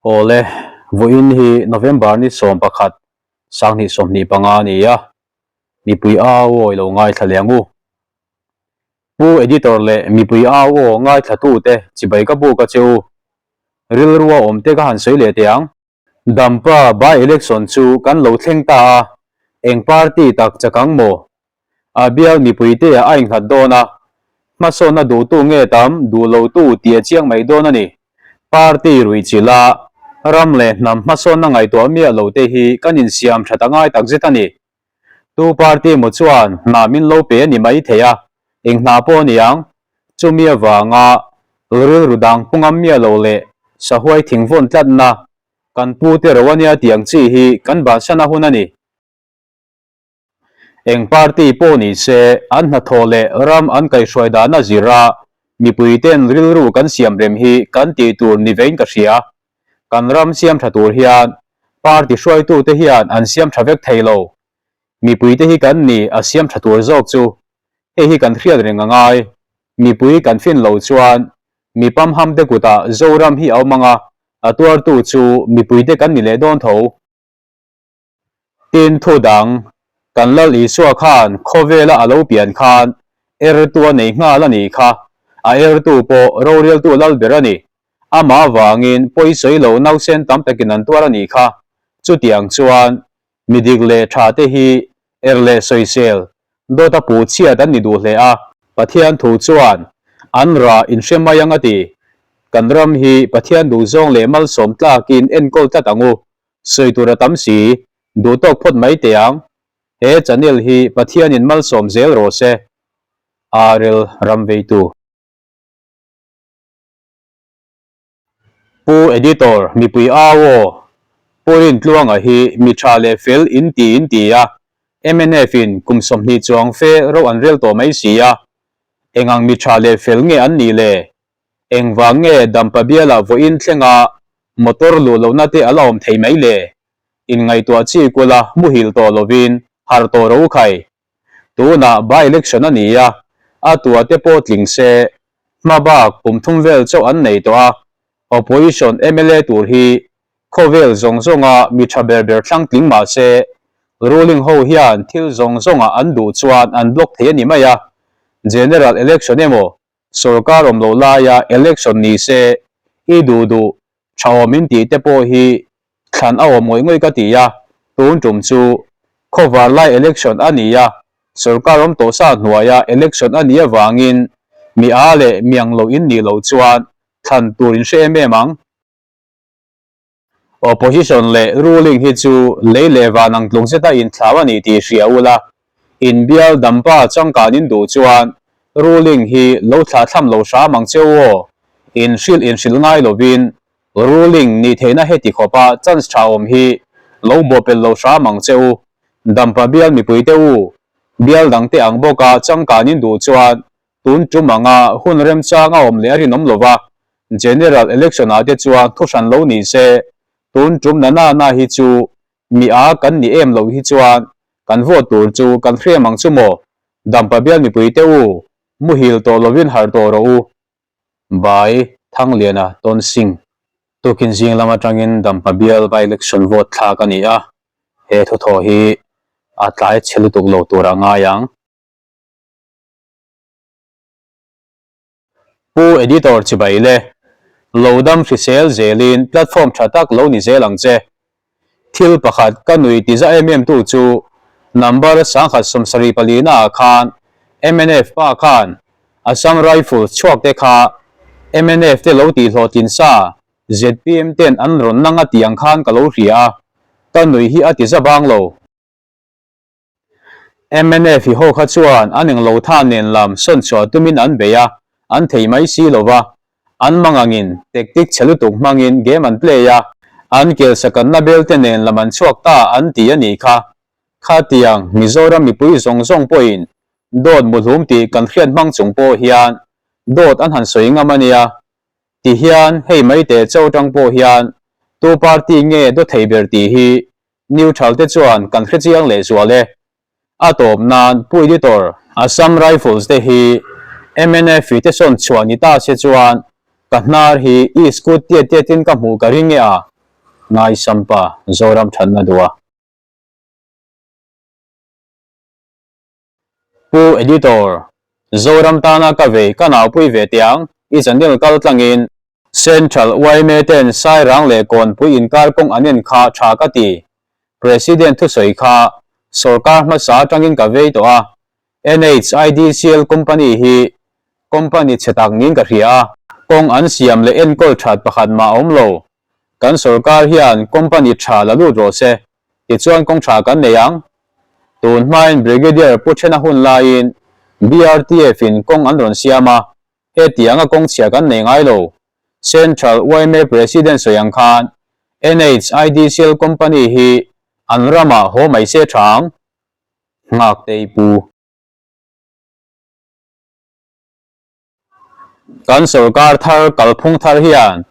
Awle, vawiin hi November ni 11, 2025 a ni a, mipui au aw i lo ngaithla leh ang u. Pu Editor leh mipui au aw ngaithlatute chibai ka buk a che u. Rilrua awmte ka han sawi leh teh ang. Dampa by-election chu kan lo thleng ta a, eng party tak chak ang maw? A bial mipuite ah a innghat dawn a, hmasawnna duhtu nge tam duh lotu tih a chiang mai dawn a ni. Party ruihchilh a, ram leh hnam hmasawnna ngaihtuah miah lo te hi kan insiam that a ngai takzet a ni. Tu party emaw chuan hna min lo pe a ni mai thei a, eng hna pawh a ni ang. Chumi avanga rilru dang pu ngam miah lo leh sahuai thingvawn tlatna kan pu te ro a nia tih ang chi hi kan bansan a hun a ni. Eng party pawh ni se an hnathawh leh ram an kaihhruai dana zira mipuiten rilru kan siam rem hi kan tih tur ni vein ka hria. Kan ram siam tha tur hian party hruaitute hian an siam tha vek thei lo. Mipuite hi kan ni a siam tha tur zawk chu. Hei hi kan hriat reng a ngai. Mipui kan fin lo chuan mi pamhamte kutah Zoram hi a awm ang a, a tuartu chu mipuite kan ni leh dawn tho. Tin, thu dang, kan Lal Isua khan khawvela a lo pian khan ertu a nei nghal a nih kha, a ertu pawh roreltu lal ber a ni. Amah avangin pawisawi lo nausen tam takin an tuar a nih kha. Chutiang chuan mi dik leh tha te hi er leh sawisel, dawt a puh chhiat an ni duh hle a. Pathian thu chuan an rah inhre mai ang a ti. Kan ram hi Pathian duhzawng leh malsawm tlakin enkawl tlat ang u. Sawi tur a tam si, duh tawk phawt mai teh ang. He channel hi Pathianin malsawm zel rawh se. Arel Ramveitu. Pu Editor, mipui au aw. Pu Rintluanga hi mi tha leh fel in ti in ti a, mnf in kum 20 chuang fe ro an rel tawh mai si a. Engang mi tha leh fel nge an nih le? Engvang nge Dampa bialah vawiin thlenga motor luh lohna te a la awm thei mai le? Inngaihtuah chi kula muhil tawh lovin harh tawh ro khai. Tunah by election a ni a, a tua te pawh tling se, hma bak kum thum vel chauh an nei tawh a, opposition mla tur hi khawvel zawng zawnga mi tha ber ber thlang tling mah se, ruling ho hian thil zawng zawngah an duh chuan an block thei a ni mai a, general election emaw Sorkar awm loh laia election ni se i duh duh tha awm in tih te pawh hi thlan a awm ngawih ngawih ka ti a, tun tum chu khawvar lai election a ni a, sorkar awm tawh sa hnuaia election a nih avangin mi a leh miang lo in nih loh chuan thlan tur in hre em em ang. Opposition leh ruling hi chu lei leh van ang tluk zeta inthlau a ni tih hria ula, inbial dampa changkan in duh chuan ruling hi lo thlahthlam lo hram ang che u aw, inhrilh inhrilh ngai lovin ruling nih theihna heti khawpa chance tha awm hi lo bawhpelh lo hram ang che u. Dampa bial mipuite u, bial dangte ang bawka changkan in duh chuan Tun tum anga hun remchang a awm leh a rinawm lo va, General Election ah te chuan thu hran lo ni se, tun tum na na na hi chu mi a kan ni em loh hi chuan kan vote tur chu kan hriam ang chu maw? Dampa bial mipui te u, muhil tawh lovin harh tawh rawh u. By Thangliana Tonsing. Tukin zing lam atangin Dampa bial by election vote thlak a ni a, he thuthaw hi a tlai chhe lutuk lo tur a ngai ang. Pu Editor chibai le, lo dam hrisel zelin platform tha tak lo ni zel ang che. Thil pakhat ka nui ti za em em tu chu number 1074 na ah khan mnf pa khan Assam Rifles chhuak te kha mnf te lo tih hlawhtlin sa zpm ten an rawn nang a tih ang khan ka lo hria a, ka nui hi a ti za bang lo. Mnf hi ho kha chuan an englo tha nen lam sawn chhuah tumin an bei a, an thei mai si lo va. An mangangin tactic chhe lutuk hmangin game an play a, an kelsakanna belte nen lam an chhuak ta an ti a nih kha. Khatiang Mizoram mipui zawng zawng pawhin dawt muhlum tih kan hriat hmang chung pawh hian dawt an han sawi ngam a nia. Tihian hei mai teh cho tang pawh hian tu party nge dawt thei ber tih hi Neutral te chuan kan hre chiang leh zual e. A tawp nan Pu Editor, Assam Rifles te hi mnf te sawn chhuah ni ta se chuan ka hnar hi i scoot tiat tiatin ka hmuh ka ring e a. Ngaisampa Zoram thatna duh a. Pu Editor, Zoram tana ka vei ka naupui ve teh ang, i channel kal tlangin. Central yma ten Sairang leh Kawnpui inkar kawng an en kha tha ka ti. President thusawi kha sawrkar hmasa atangin ka vei tawh a, NHIDCL company hi company chhe tak niin ka hria a, kawng an siam leh enkawl that pakhat mah a awm lo. Kan sawrkar hian company tha la lut rawh se, tichuan kawng tha kan nei ang. Tun hmain Brigadier Pu Thena hun laiin BRTF in kawng an rawn siam a, hetianga kawng chhia kan nei ngai lo. Central yma President sawi ang khan NHIDCL company hi an ramah haw mai se tha ang. Nghaktei Pu. Kan sorkar thar kalphung thar hian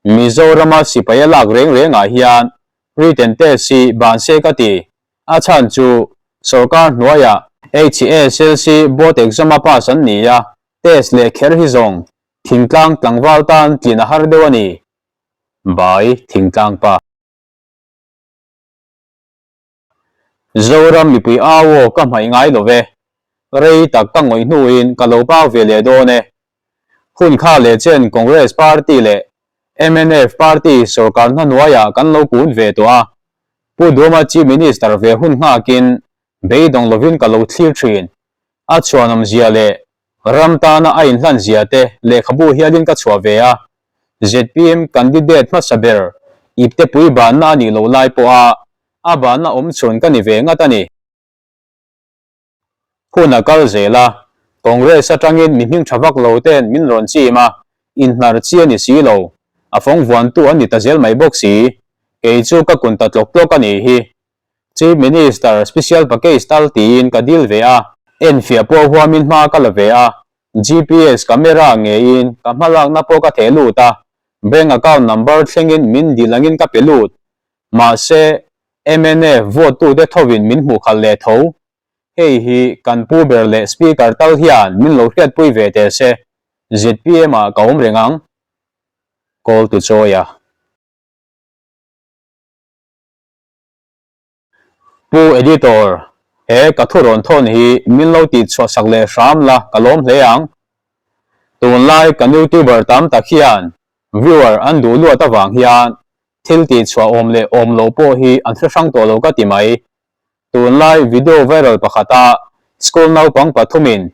Mizorama sipai a lak reng rengah hian written test hi ban se ka ti. A chhan chu sorkar hnuaiah HSLC board exam a pass an ni a, test leh kher hi zawng thingtlang tlangval tan tlin a har deuh a ni. Bai thingtlang pa. Zoram mipui au aw ka hmaih ngai lo ve. Rei tak ka ngawih hnuin ka lo pau ve leh dawn e. Hun kha leh chen Congress Party leh mnf Party sorkar hna hnuaiah kan lo kun ve tawh a. Pu Duhoma Chief Minister ve hun nghakin beidawng lovin ka lo thlir thin. A chhuanawmzia leh ram tana a inhlan zia te lehkhabu hialin ka chhuah ve a. Zpm candidate hmasa ber iptepui banna a nih loh lai pawha a banna awm chhun ka ni ve ngat a ni. Hun a kal zel a, Congress atangin mi hming tha vak lo ten min rawn chim a, inhnar chi a ni si lo, a fawng vuantu an ni ta zel mai bawk si. Kei chu ka kun ta tlawk tlawk a nih hi. Chief Minister special package tal tiin ka dil ve a, enfiah pawh huamin hma ka la ve a, GPS camera ngeiin ka hmalakna pawh ka theh lut a, bank account number thlengin min dil angin ka pe lut. Mahse, mnf vote tute thovin min hmuh khalh leh tho. Hei hi kan pu ber leh Speaker tal hian min lo hriatpui ve teh se, zpm ah ka awm reng ang. Call to Chawia. Pu Editor, he ka thu rawn thawn hi min lo tih chhuah sak leh hram la ka lawm hle ang. Tunlai kan youtuber tam tak hian viewer an duh luat avang hian thil tih chhuah awm leh awm loh pawh hi an hre hrang tawh lo ka ti mai. Tunlai video viral pakhata school naupang pathumin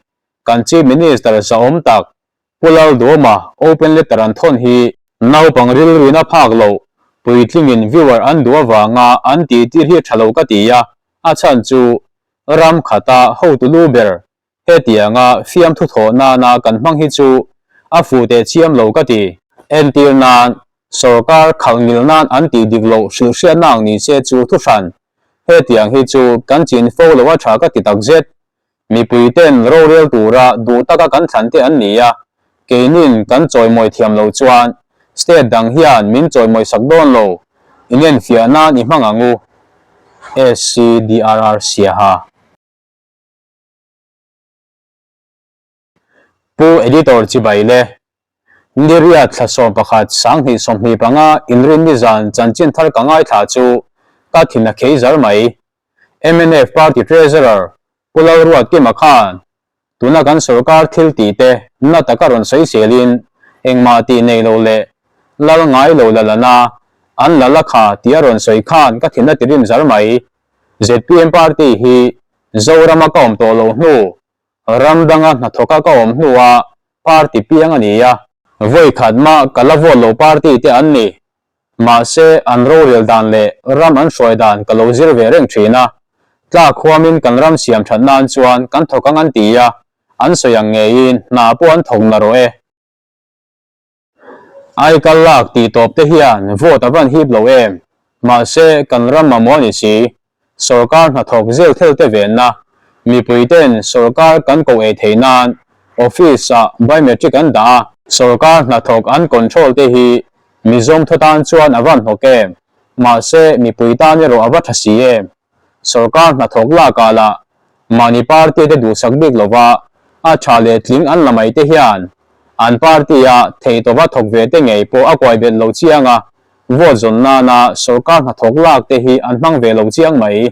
kan Chief Minister zahawm tak Pu Lalduama open letter an thawn hi naupang rilruina phak loh puitlingin viewer an duh avanga an tih tir hi tha lo ka ti a, a chhan chu ram khata hotu lu ber hetianga fiamthu thawh nana kan hmang hi chu a fuh teh chiam lo ka ti. Entir nan sorkar khalh ngil nan an tih dik loh hrilhhriatna ang ni se chu thuhran hetiang hi chu kan chin fo lo a tha ka ti takzet. Mipui ten rorel tura duh taka kan thlan te an ni a, keinin kan chawimawi thiam lo chuan state dang hian min chawimawi sak dawn lo, inenfiah nan i hmang ang u. SCDRR Siaha. Pu Editor Chibai le Niriat thla 11 2025 inrinni zan chanchin thar ka ngaithla chu ka thin a khei zar mai. Mnf Party Treasurer Pu Lalruat Kima khan tuna kan sorkar thil tih te na taka rawn sawi selin engmah tih nei lo leh lal ngai lo la lana an la la kha tih a rawn sawi khan ka thin a ti rim zar mai. Zpm Party hi Zorama ka awm tawh loh hnu Ram danga hnathawka ka awm hnua party piang a ni a. Vawi khat mah ka la vote lo party te an ni. Mahse, an rorel dan leh ram an hruai dan ka lo zir ve reng thin a. Tlak huamin kan ram siam that nan chuan kan thawk ang an ti a, an sawi ang ngeiin hna pawh an thawk na rawh e. Aikal lak tih tawp te hian vote a van hip lo em? Mahse, kan ram mamawh a ni si. Sorkar hnathawk zel thel te venna, mipui ten sorkar kan koh ei theih nan office ah biometric an dah a, sorkar hnathawk an control te hi Mizawm thaw tan chuan a van hnawk em? Mahse, mipui tan erawh a va tha si em? Sorkar hnathawk lakah lah mahni party te duhsak bik lova a tha leh tling an la mai te hian an party a theihtawva thawk ve te ngei pawh a kuai bet lo chiang a, Vote zawn nana sorkar hnathawk lak te hi an hmang ve lo chiang mai.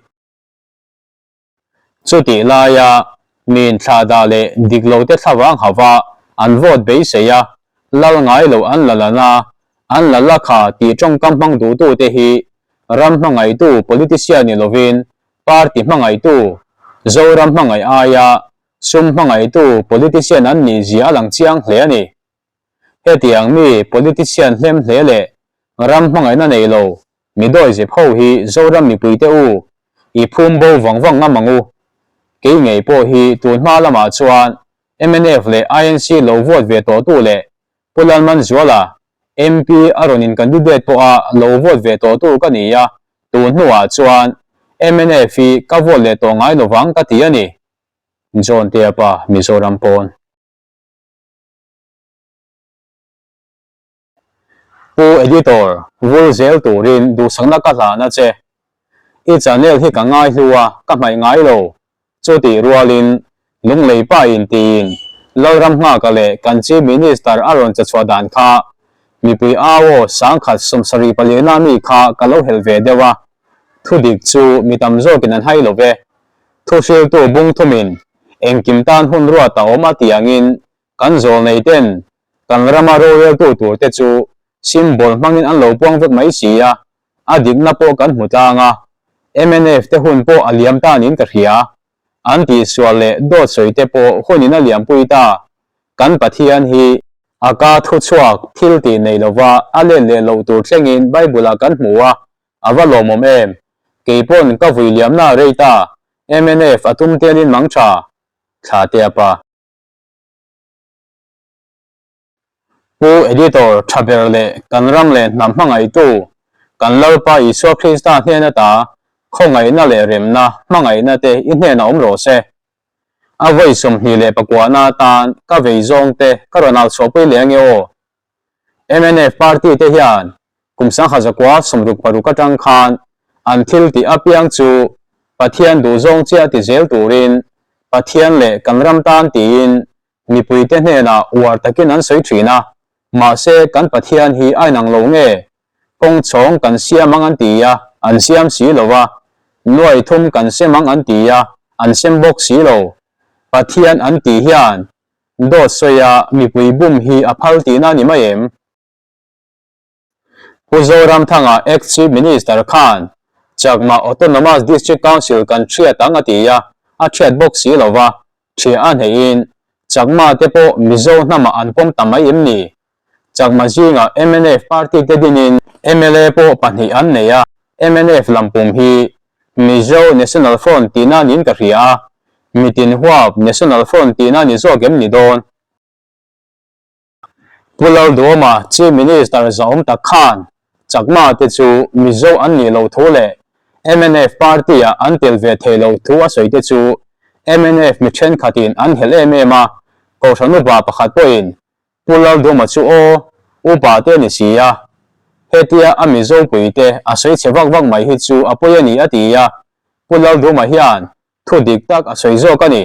Chutih laia miin thlahdah leh dik lo te thlavang hava an vote beisei a, lal ngai lo an la lan a, an la la kha tih tawngkam hmang duhtu te hi ram hmangaihtu politician ni lovin party hmangaihtu, Zoram hmangaih aia sum hmangaihtu politician an nih zia a lang chiang hle a ni. Hetiang mi politician hlem hle leh ram hmangaihna nei lo Mi dawizep ho hi Zoram mipuite u, i phum bo vang vang ngam ang u. Kei ngei pawh hi tun hma lamah chuan mnf leh INC lo vote ve tawhtu leh Pu Lalmanzuala, MP a rawn in candidate pawha lo vote ve tawhtu ka ni a, tun hnuah chuan mnf hi ka vote leh tawh ngai lovang ka ti a ni. John Teapa, Mizoram pawn. Pu Editor, vul zel turin duhsakna ka hlan a che. I channel hi ka ngai hlu a, ka hmaih ngai lo. Chutih rualin, Lunglei pa in tiin Lalramnghaka leh kan Chief Minister a rawn chachhuah dan kha mipui au aw 1074 na mi kha ka lo helh ve deuh a. Thudik chu mi tam zawkin an hai lo ve. Thuhriltu bung thumin engkim tan hun ruat a awm a tih angin Kan zawlnei ten kan rama roreltu tur te chu symbol hmangin an lo puang vek mai si a, a dikna pawh kan hmu tlang a, mnf te hun pawh a liam ta niin ka hria. An tihsual leh dawt sawi te pawh hunin a liampui ta. Kan Pathian hi a ka thuchhuak thil tih nei lova a let leh loh tur thlengin Bible ah kan hmu a, a va lawmawm em? Keipawn ka vui liamna a rei ta, mnf a tum telin mang tha. Thla te a pa. Pu Editor tha ber leh kan ram leh hnam hmangaihtu kan Lalpa Isua Krista hnen ata khawngaihna leh remna hmangaihna te i hnenah awm rawh se. A vawi 29 na atan ka vei zawng te ka rawn au chhuahpui leh ange aw. Mnf party te hian kum 1966 atang khan an thil tih apiang chu Pathian duhzawng chiah ti zel turin Pathian leh kan ram tan tiin mipuite hnenah uar takin an sawi thin a, mahse kan Pathian hi a inang lo nge? Kawng chhawng kan siam ang an ti a, an siam si lo a, nuai thum kan sem ang an ti a, an sem bawk si lo. Pathian an tih hian Dawt sawia mipui bum hi a phal tihna a ni mai em? Pu Zoramthanga ex Chief Minister khan Chakma Autonomous District Council kan thiat ang a ti a, a thiat bawk si lo va, thiah a hneihin Chakma te pawh Mizo hnamah an pawm ta mai em ni? Chakma zingah mnf party te dinin mla pawh pahnih an nei a, mnf lampum hi Mizo National Front tihna niin ka hria a, mitin huap National Front tihna ni zawk em ni dawn? Pu Lalduama Chief Minister zahawm tak khan Chakma te chu Mizo an nih loh thu leh mnf party ah an tel ve thei loh thu a sawi te chu mnf mi thenkhatin an helh em em a, Kohhran upa pakhat pawhin Pu Lalduma chu aw, upa te a ni si a, hetia a Mizo pui te a sawi chhe vak vak mai hi chu a pawi a ni a ti a, Pu Lalduma hian thu dik tak a sawi zawk a ni.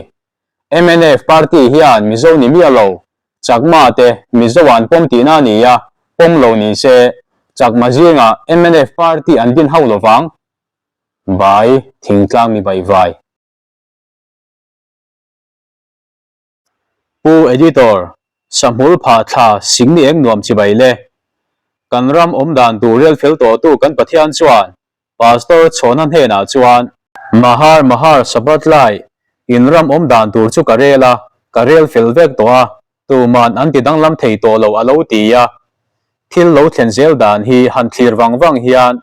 Mnf party hian Mizo ni miah lo, Chakma te Mizo ah an pawm tihna a ni a, pawm lo ni se Chakma zingah mnf party an din hauh lovang. Bai, thingtlang mi baihvai. Pu Editor, Sahmul phah thla singni eng nuam chibai le. Kan ram awm dan tur rel fel tawhtu kan Pathian chuan Pastor Chhawna hnenah chuan, Mahar Mahar Sabbath lai in ram awm dan tur chu ka rel a, ka rel fel vek tawh a, tuman an ti danglam thei tawh lo a lo ti a. Thil lo thlen zel dan hi han thlir vang vang hian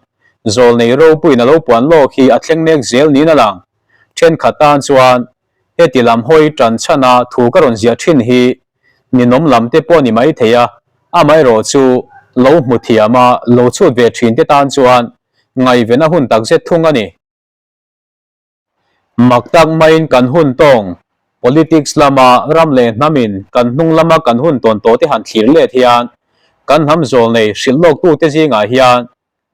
zawlnei ropuiin a lo puan lawk hi a thleng mek zel niin a lang. Thenkhat tan chuan heti lam hawi tan chhana thu ka rawn ziah thin hi ninawm lam te pawh a ni mai thei a, amaherawh chu lo hmu thiam a lo chhut ve thin te tan chuan ngaihven a hun takzet thung a ni. Mak tak maiin kan hun tawng, politics lama ram leh hnamin kan hnung lama kan hun tawn tawh te han thlir let hian kan hnam zawlnei hrilh lawktute zingah hian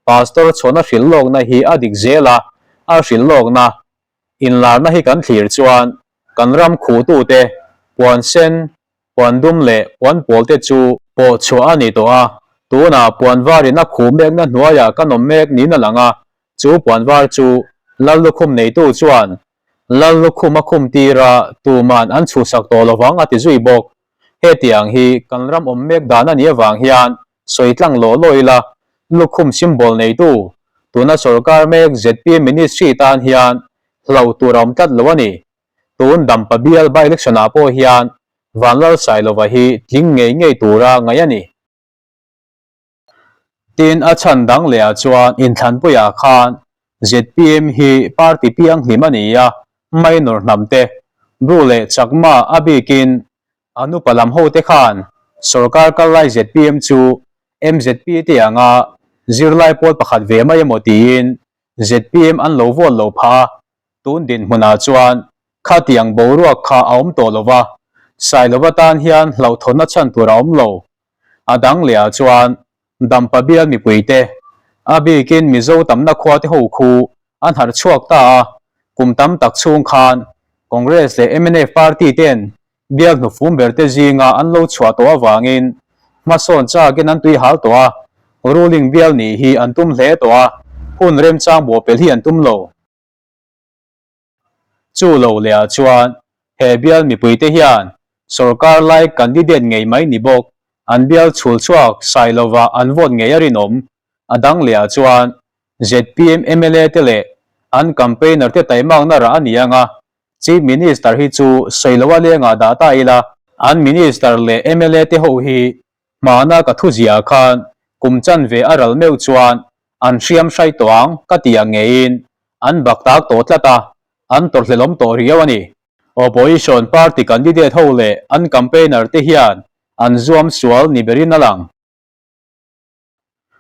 Pastor chhawna hrilh lawkna hi a dik zel a, a hrilh lawkna inlarna hi kan thlir chuan kan ram khuhtute puan sen, puan dum leh puan pawl te chu pawh chhuah a ni tawh a. Tunah puan varin a khuh mekna hnuaiah kan awm mek niin a lang a, chu puan var chu Lal lukhum neitu chuan Lal lukhum a khum tir a, tuman an chhuhsak tawh lovang a ti zui bawk. Hetiang hi kan ram awm mek dan a nih avang hian sawi tlang lawh lawh ila, lukhum symbol neitu tuna sorkar mek zpm ministry tan hian hlauh tur a awm tlat lo a ni. Tun Dampa bial by-election ah pawh hian Vanlalsailova hi tling ngei ngei tura ngaih a ni. Tin, a chhan dang leh ah chuan inthlanpuiah khan zpm hi party piang hlim a ni a, minor hnam te, Bru leh Chakma a bikin a nupa lam ho te khan sorkar kal lai zpm chu mzp te anga zirlai pawl pakhat ve mai emaw tiin zpm an lo vote lo phah a, tun dinhmunah chuan khatiang boruak kha a awm tawh lo va, Sailova tan hian hlauhthawnna chhan tur a awm lo. A dang leh ah chuan Dampa bial mipuite, a bikin Mizo tamna khuate ho khu an harh chhuak ta a, kum tam tak chhung khan Congress leh mnf party ten bial hnufum berte zinga an lo chhuah tawh avangin hmasawn chakin an tui hal tawh a, ruling bial nih hi an tum hle tawh a, hun remchang bawhpelh hi an tum lo. Chu lo leh ah chuan he bial mipuite hian sorkar lai candidate ngei mai ni bawk an bial chhul chhuak sai lova an vote ngei a rinawm. A dang leh ah chuan zpm mla te leh an campaigner te taimakna rah a ni ang a, Chief Minister hi chu sawi loa lengah dah ta ila, an Minister leh mla te ho hi Hmana ka thu ziah khan kum chanve a ral meuh chuan an hriam hrai tawh ang ka ti ang ngeiin an bak tak tawh tlat a, an tawrhhlelawm tawh riau a ni. Opposition party candidate ho leh an campaigner te hian an zuam sual ni berin a lang.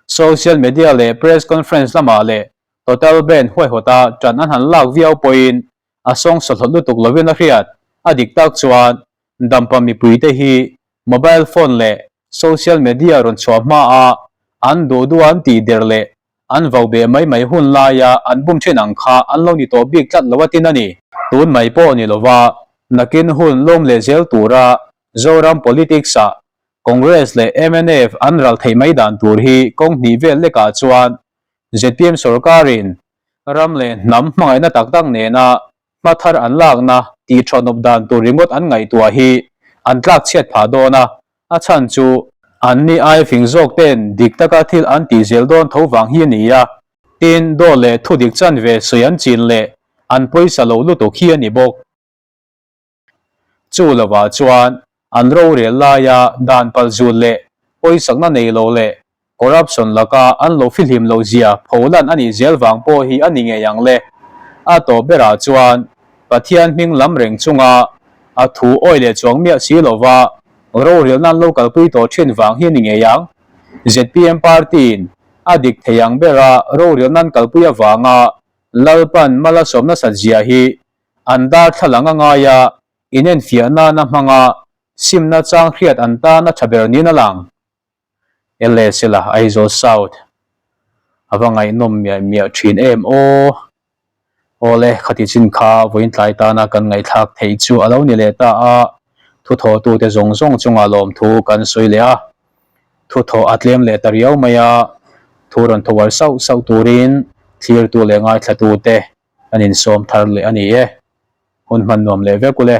Social media leh press conference lamah leh total ban huaihawta ṭan an han lak viau pawhin a sawng sawhlawt lutuk lovin a hriat. A dik tak chuan Dampa mipuite hi mobile phone leh social media rawn chhuah hmaa an duh duh an tih der leh an vau beh mai mai hun laia an bum thin ang kha an lo ni tawh bik tlat lo a tin a ni. Tun mai pawh ni lova nakin hun lawm leh zel tura Zoram politics-ah Congress leh mnf an ral theih mai dan tur hi kawng hnih vel lekah chuan zpm sorkarin ram leh hnam hmangaihna tak tak nena hma thar an lakna tih thawnawp dan tur ringawt an ngaihtuah hi an tlak chhiat phah dawn a, a chhan chu anni ai fing zawk ten dik taka thil an tih zel dawn tho vang hi a ni a, tin daw leh thu dik chanve sawi an chin leh an pawisa lo lutuk hi a ni bawk. Chu lovah chuan an rorel laia dan pal zut leh pawisakna nei lo leh corruption laka an lo fihlim loh zia pholan a nih zel vang pawh hi a ni ngei ang le. A tawp berah chuan Pathian hming lam reng chunga a thu awi leh chuang miah si lova rorelna an lo kalpui tawh thin vang hi a ni ngei ang. Zpm party-in a dik thei ang bera rorelna an kalpui avanga Lalpan mal a sawm nasat zia hi An darthlalang a ngai a, inenfiah nana hmanga simna chang hriat an tan a tha ber niin a lang. LSL a Aizawl South a va ngaihnawm miah miah thin em aw. Awle, khati chin kha vawiin tlai tana kan ngaihthlak theih chu a lo ni leh ta a, thuthawhtute zawng zawng chungah lawmthu kan sawi leh a, thuthawh a tlem leh ta riau mai a, thu rawn thawar sauh sauh turin thlirtu leh ngaithlatute An insawm thar leh a ni e. Hun hman nuam leh vek u le.